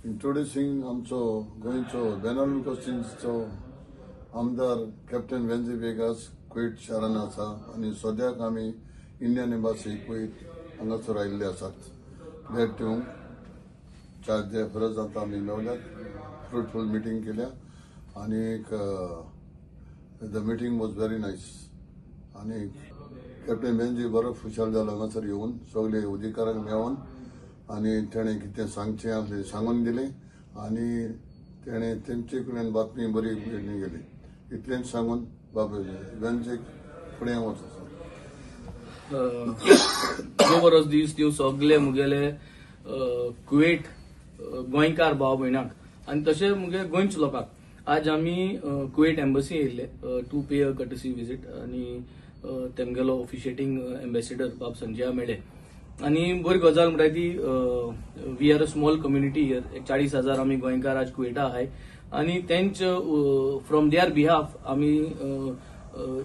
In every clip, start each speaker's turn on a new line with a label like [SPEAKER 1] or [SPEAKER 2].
[SPEAKER 1] इंट्रोड्युसींग आमचो गोंयचो बेनावलीम कॉन्स्टिट्युन्सीचो आमदार कॅप्टन वेन्झी वेगास कुवेट शारान आसा आनी सद्याक आमी इंडियन एम्बासी कुवेट हांगासर आयिल्ले आसात. भेट दिवंक चार जे फरज आतां आमी मेवल्यात, फ्रुटफूल मिटींग केल्या आनी the meeting was very nice. आनी कॅप्टन वेन्झी बरो खुशाल जालो हांगासर येवन सगळे अधिकाऱ्यांक मेळोन आनी तेणें कितें सांगचें आसलें सांगून दिलें आनी तेणें तेंचे कडल्यान बातमी बरी गेली. इतलेंच सांगून बाब वेन्झीक फुडें वचो.
[SPEAKER 2] जो बरो दीस दिवं सगळे मुगेले कुवेट गोंयकार भाव भयणाक आनी तशें मुगे गोंयच्या लोकांक. आज आमी कुवेट एम्बसी येयल्ले to pay a courtesy visit आनी तेमगेलो ऑफिशिएटींग एम्बेसिडर बाब संजय मेळे. आनी बरी गजाल म्हणटा ती we are a small community here. 40,000 आमी गोंयकार आज कुवेटा आहाय आनी तेंच फ्रॉम there behalf आमी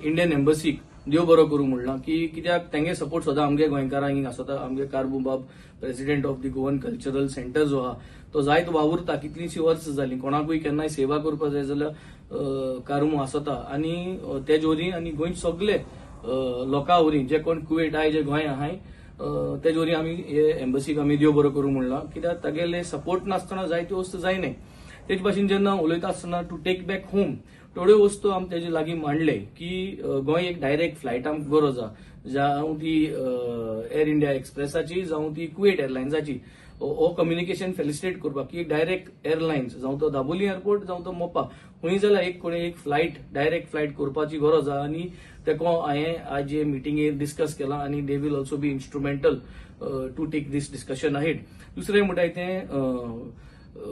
[SPEAKER 2] इंडियन एम्बसीक देव बरो करूं म्हणलां की कित्याक तेंगे सपोर्ट सदां आमगे गोंयकारांक हिंग आसता. आमगे कार्बू बाब president of the Goan cultural centre जो आहा तो जायत वावुरता, कितलींशीं वर्सां जालीं, कोणाकूय केन्नाय सेवा करपाक जाय जाल्यार कार्मू आसता. आनी तेज वरी आनी गोंयचे सगले लोकां वरी जे कोण कुवेट आहाय जे गोंय आहाय तेज वरी आमी हे एम्बसीक आमी देव बरो करूं म्हणलां कित्याक तागेले सपोर्ट नासतना जायत्यो वस्तू जायना. तेज भाशेन जेन्ना उलयता आसतना टू टेक बॅक होम थोड्यो वस्तू आमी तेजे लागीं मांडले की गोंय एक डायरेक्ट फ्लायट आमकां गरज आहा, जावं ती एअर इंडिया एक्सप्रेसाची जावं ती कुवेट एअरलायन्साची. हो कम्युनिकेशन फेलिसिटेट करपाक की एक डायरेक्ट एअरलायन्स जावं तो दाबोली एअरपोर्ट जावं तो मोपा खंय जाल्यार एक कोणी एक फ्लायट डायरेक्ट फ्लायट करपाची गरज आहा. आनी तेको हांवें आज हे मिटिंगेर डिस्कस केलां आनी they will also be instrumental to take this discussion ahead. दुसरें म्हणटा तें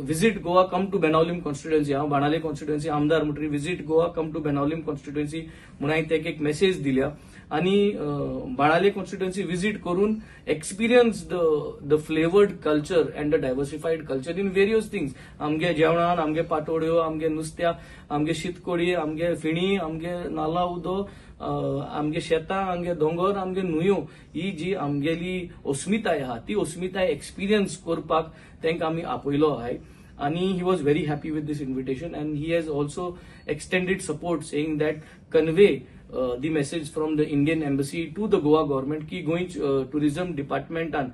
[SPEAKER 2] visit Goa come to Benaulim constituency. हांव बाणाले कॉन्स्टिट्युएन्सी आमदार म्हणटकीर visit Goa come to Benaulim constituency म्हणून हांवें तेका एक मेसेज दिल्या आनी बाणाले कॉन्स्टिट्युएन्सी विजीट करून experience the flavoured culture and the diversified culture in various things. आमगे जेवणान, आमगे पातोळ्यो, आमगे नुस्त्या, आमगे शीतकोडी, आमगे फिणी, आमगे नाला उदो, आमगे शेतां, आमगे दोंगर, आमगे न्हंयो, ही जी आमगेली अस्मिताय आहा ती अस्मिताय एक्सपिरियन्स करपाक तांकां आमी आपयलो आहाय. आनी he was very happy with this invitation and he has also extended support saying that convey the message from the Indian embassy to the Goa government की गोंय टुरिझम डिपार्टमेंटान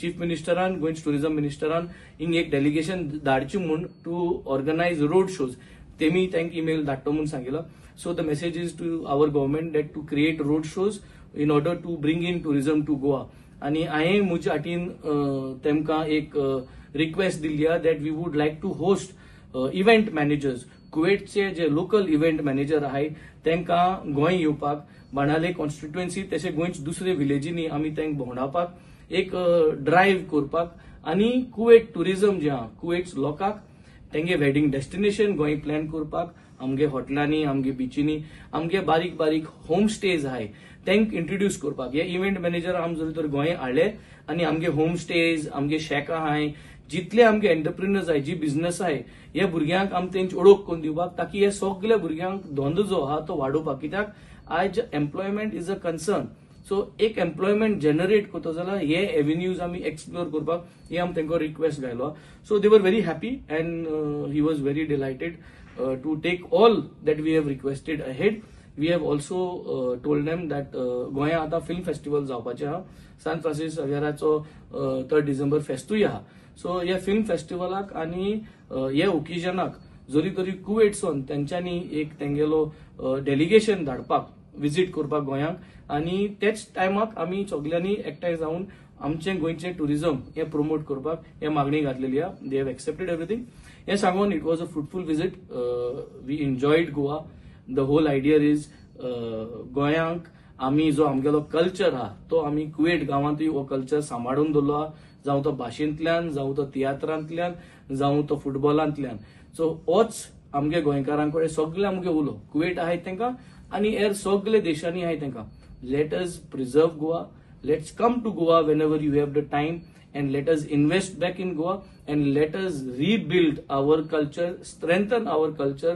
[SPEAKER 2] चीफ मिनिस्टरान गोंयच टुरिझम मिनिस्टरान हिंग एक डेलिगेशन धाडचें म्हूण टू ऑर्गनायज रोड शोज. तेमी तांकां email धाडटो म्हूण सांगिलां. So the message is to our government that to create road shows in order to bring in tourism to Goa. आनी हांवें म्हज्या हातीन तेमकां एक रिक्वेस्ट दिल्ली आहा that we would like to host event managers. कुवेटचे J local event manager आहाय तांकां गोंय येवपाक बाणाले कॉन्स्टिट्युएन्सी तशें गोंयच्या दुसरे विलेजींनी आमी तांकां भोंवडावपाक एक ड्रायव्ह करपाक आनी कुवेट टुरिझम जें आहा कुवेट लोकांक तेंगे वेडिंग डेस्टिनेशन गोंय प्लॅन करपाक आमगे हॉटेलांनी, आमगे बिचींनी, आमगे बारीक बारीक होम स्टेज आहाय तांकां इंट्रोड्यूस करपाक. हे इव्हेंट मॅनेजर आम जरी तर गोंय हाडले आनी आमगे होम स्टेज, आमगे शॅकां आहाय, जितले आमगे एंटरप्रिनर्स आहाय, जी बिझनस आहाय, हे भुरग्यांक आम तेंची ओळख करून दिवपाक ताकी हे सगळे भुरग्यांक धंदो जो आहा तो वाडोवपाक. कित्याक आयज employment is a concern. So एक एम्प्लॉयमेंट जनरेट करता जाल्यार हे एव्हेन्यूज आमी एक्सप्लोर करपाक हे आमी तांकां request घायलो. So they were very happy and he was very delighted to take all that we have requested ahead. We have also told them that गोंया आतां फिल्म फेस्टिवल जावपाचें आहा, सान फ्रांसीस झेवियराचो 3 डिसेंबर फेस्तूय आहा. सो ह्या फिल्म फेस्टिवलाक आनी ह्या ओकेजनाक जरी तरी कुवेटसून तेंच्यांनी एक तेंगेलो डेलिगेशन धाडपाक विजीट करपाक गोंयांक आनी तेच टायमाक आमी सगल्यांनी एकठांय जावन आमचें गोंयचें टुरिझम हें प्रमोट करपाक हें मागणी घातलेली आहा. They have accepted everything. हें सांगून it was a fruitful visit. We enjoyed Goa. The whole idea is गोंयांक आमी जो आमगेलो कल्चर आहा तो आमी कुवेट गांवांतूय हो कल्चर सांबाळून दवरलो आहा, जावं तो भाशेंतल्यान, जावं तो तियात्रांतल्यान, जावं तो फुटबॉलांतल्यान. सो होच आमगे गोंयकारां कडेन सगळे आमगे उलो कुवेट आहाय तांकां आनी हेर सगळे देशांनी आहाय तांकां. Let us preserve Goa, let's come to Goa whenever you have the time and let us invest back in Goa and let us rebuild our culture, strengthen our culture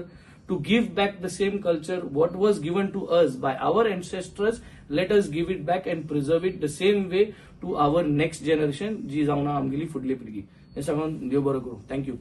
[SPEAKER 2] to give back the same culture what was given to us by our ancestors. Let us give it back and preserve it the same way to our next generation जी जावन आमगेली फुडली पिळगी. हें सांगून देव बरो करूं. Thank you.